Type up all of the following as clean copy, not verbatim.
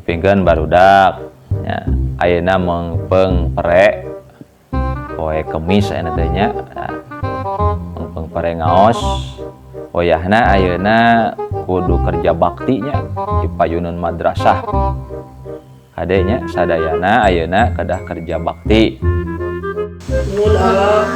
Kupingkeun barudak nya ayeuna meungpeung pere poe Kemis ayeuna teh nya. Nah, meungpeung pere ngaos wayahna ayeuna kudu kerja bakti nya di payuneun madrasah. Kade nya sadayana ayeuna kedah kerja bakti. Nuhun ah.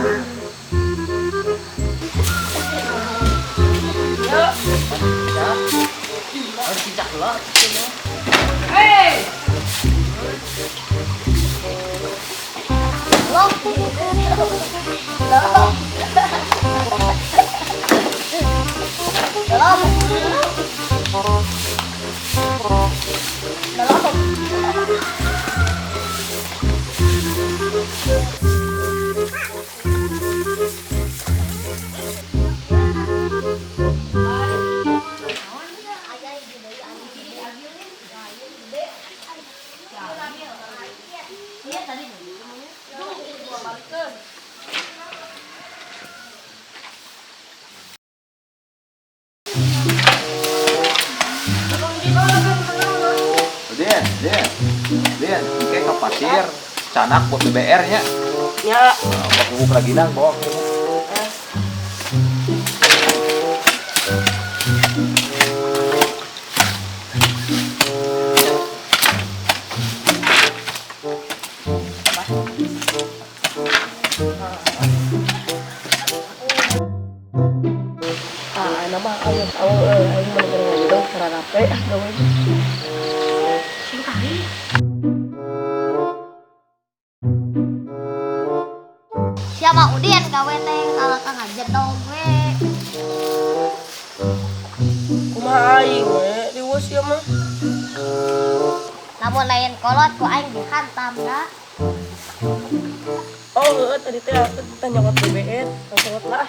Din, Din, Din, engke ka pasir, canak buat BBR nya. Ya. Buat bubuk raginang bawa ke rumah. Ah, nama ayo ayo ayo mana ngomong kararape ah gawe. Sing kali. Siapa Udin gawe teh kalau kang ngajedog we. Kumaha aing we riweuh sia mah. Lamun lain kolot ku aing dihantam da. Oh, heueuh tadi teh aku teh nyokot BBR, nyokot lah.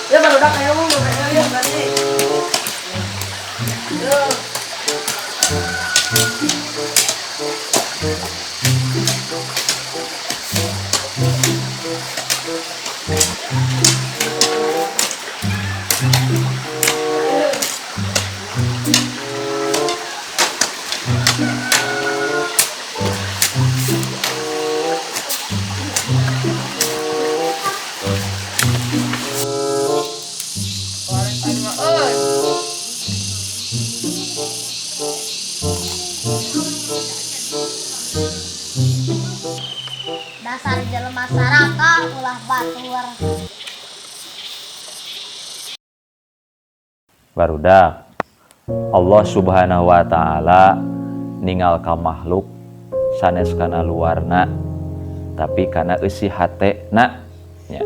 Ya baru dah kayak mau BBR ya tadi. Ya. Dasar jelema sarakah ulah batur. Barudak Allah Subhanahu wa taala ningal ka makhluk sanes kana luarna tapi kana eusi hatena nya.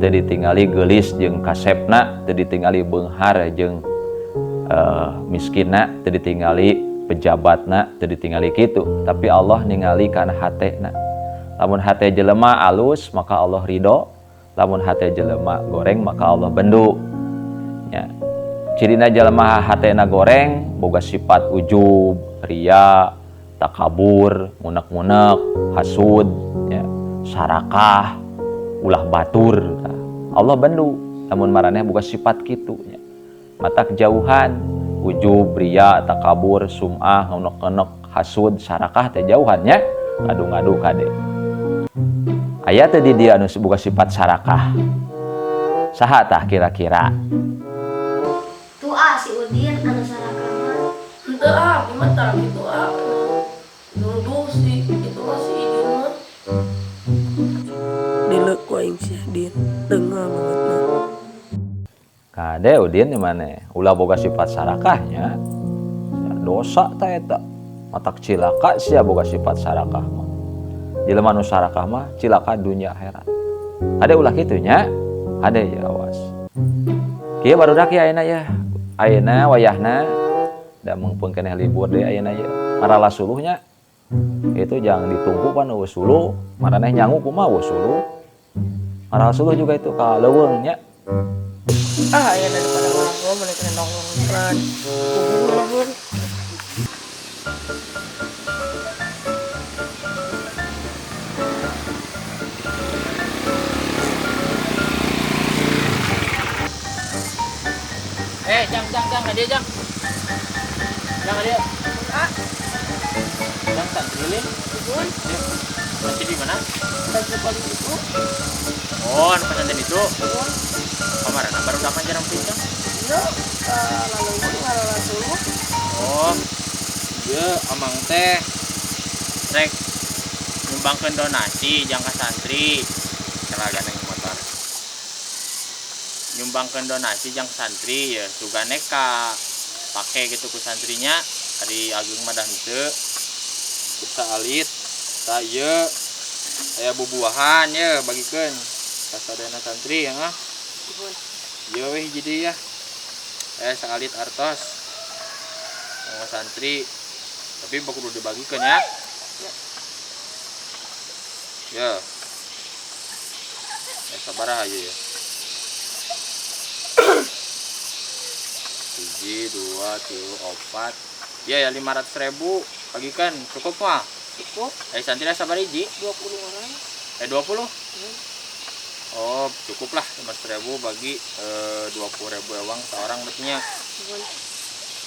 Teu ditingali geulis jeung kasepna, teu ditingali beunghar jeung miskinna, teu ditingali pejabatna, teu ditingali kitu, tapi Allah ningali kana hatena. Lamun hate jelema alus maka Allah ridho, lamun hate jelema goreng maka Allah bendu. Ya. Cirina jelema hatena goreng boga sifat ujub, ria, takabur, munek-munek, hasud, ya, sarakah, ulah batur. Nah, Allah bendu lamun maraneh boga sifat kitu nya. Mata kejauhan, ujub, ria, takabur, sum'ah, ngunek-ngunek, hasud, sarakah teh jauhan nya, ngadu-ngadu kade. Aya teh di dia anu boga sifat sarakah. Saha tah kira-kira? Tuh ah si Udin anu sarakah mah. Henteu ah, gimana tah kitu ah. Nuduh si itu mah si Idin mah. Dileuk ku aing si Udin, tengah banget mah. Kade Udin di mana? Ulah boga sifat sarakahnya. Dosa tah eta. Matak cilaka sia boga sifat sarakah mah. Jelema nu sarakah mah cilaka dunia akhirat. Ade ulah kitu nya. Ade ya awas. Kieu barudak ya ayeuna ya. Ayeuna wayahna da meungpeung keneh libur deui ayeuna ye. Marala suluhnya. Itu jangan ditunggu pan eueuh suluh, maraneh nyangu kumaha eueuh suluh. Marala suluh juga itu ka leuweung nya. Ah, aya daripada nganggo mana kena nongkrong. Nuhun. Eh, jang, jang, jang, dia jang. Jang, dia. Ah, Jang, santri lin. nuhun. Ya. Masih di mana? Santri paling itu. Oh, anu pesantren itu. Nuhun. Kemarin baru kapan jarang pincang? Iya, lalu ngalalah dulu. Oh, iya, amang teh. Rek, nyumbangkeun donasi jang ka santri. Celaga neng motor. Nyumbangkeun donasi jang santri ya, sugane ka pake gitu ku santrinya. Ari ageung mah dah henteu. Bisa alit. Tah ieu aya bubuahan ye bagikeun ka sadayana santri ya ah. Ieu weh hiji deui ya. Aya saalit artos. Mau santri tapi kudu dibagikeun ya. Ya. Sabaraha ieu ya? 1, 2, 3, 4. Ya ya 500.000 bagikan cukup mah. Cukup. Santri sabar hiji? 20 orang. 20? Oh, cukup lah 500.000 bagi 20.000 ewang seorang berarti.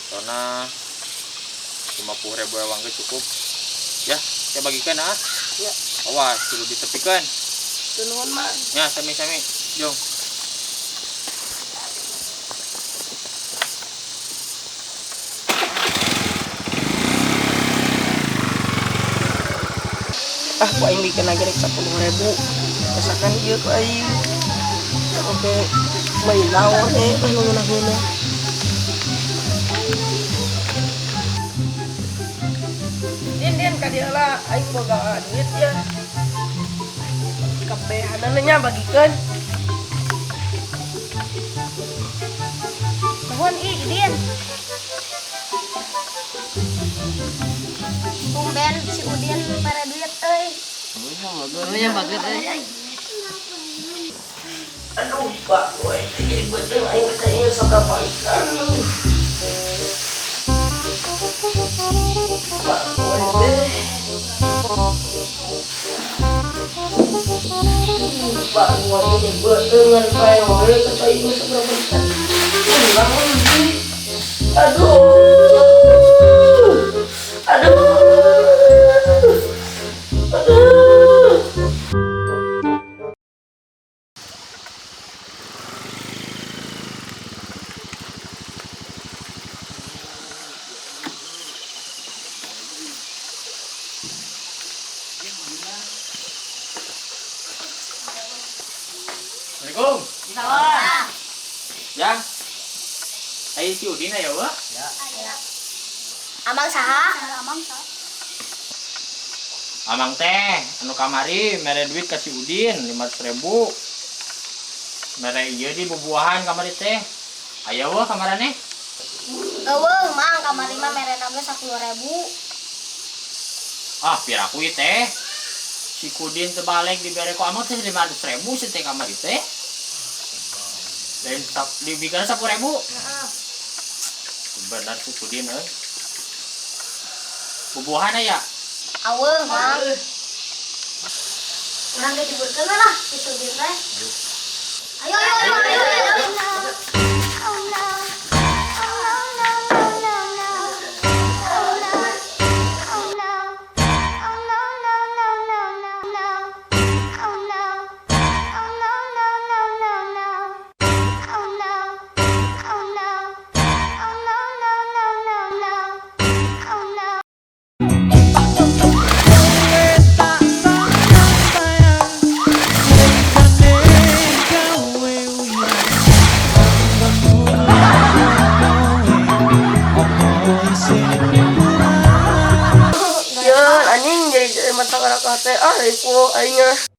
Soalnya 50.000 ewang ge cukup. Ya, saya bagikan ah. Ya. Awas, kudu ditepikan. Nuhun, Mak. Ya, sami-sami. Jong. Ah, ku aing bikin lagi rek 10.000. Misalkan ieu ku aing. Oke, main naon nu ngeunah-ngeunah. Din, din, ka dieu lah, aing boga duit ya. Kabehanana nya bagikeun. Nuhun ih, Din. Tumben si Udin mere duit euy. Nya bagus euy. Aduh, Pak, we jadi beuteung aing teh ieu sok kapaikan. Pak, we teh. Pak, we jadi beuteungan pae we kata ieu sok kapaikan. Ulang deui. Aduh. Aduh. Aduh. Assalamualaikum. Salam. Jang. Ayo si Udin aya wah? Ya. Amang saha? Amang saha? Amang teh anu kamari mere duit ka si Udin 500.000. Mere ieu di bubuahan kamari teh. Aya wah kamarane? Eueuh, Mang, kamari mah merena ge 10.000. Ah, piraku ieu teh. Si Udin teu balik dibere ku amang teh 500.000 si teh kamari teh. Lain dibikeun 10.000. Heeh. Benar si Udin euy. Bubuahan aya? Aweuh, Mang. Urang ge diburkeun lah si Udin teh. Ayo, ayo, ayo, ayo, ayo. Oh no. Oh no, no, no, no. Oh no. Oh no. Oh no, no, no, no, no, no. Oh no. Oh no, no, no, no, no. Oh no. Oh no. Oh no, no, no, no, no. Oh no. Ya, anjing jadi mata kana teh ah ripuh aing.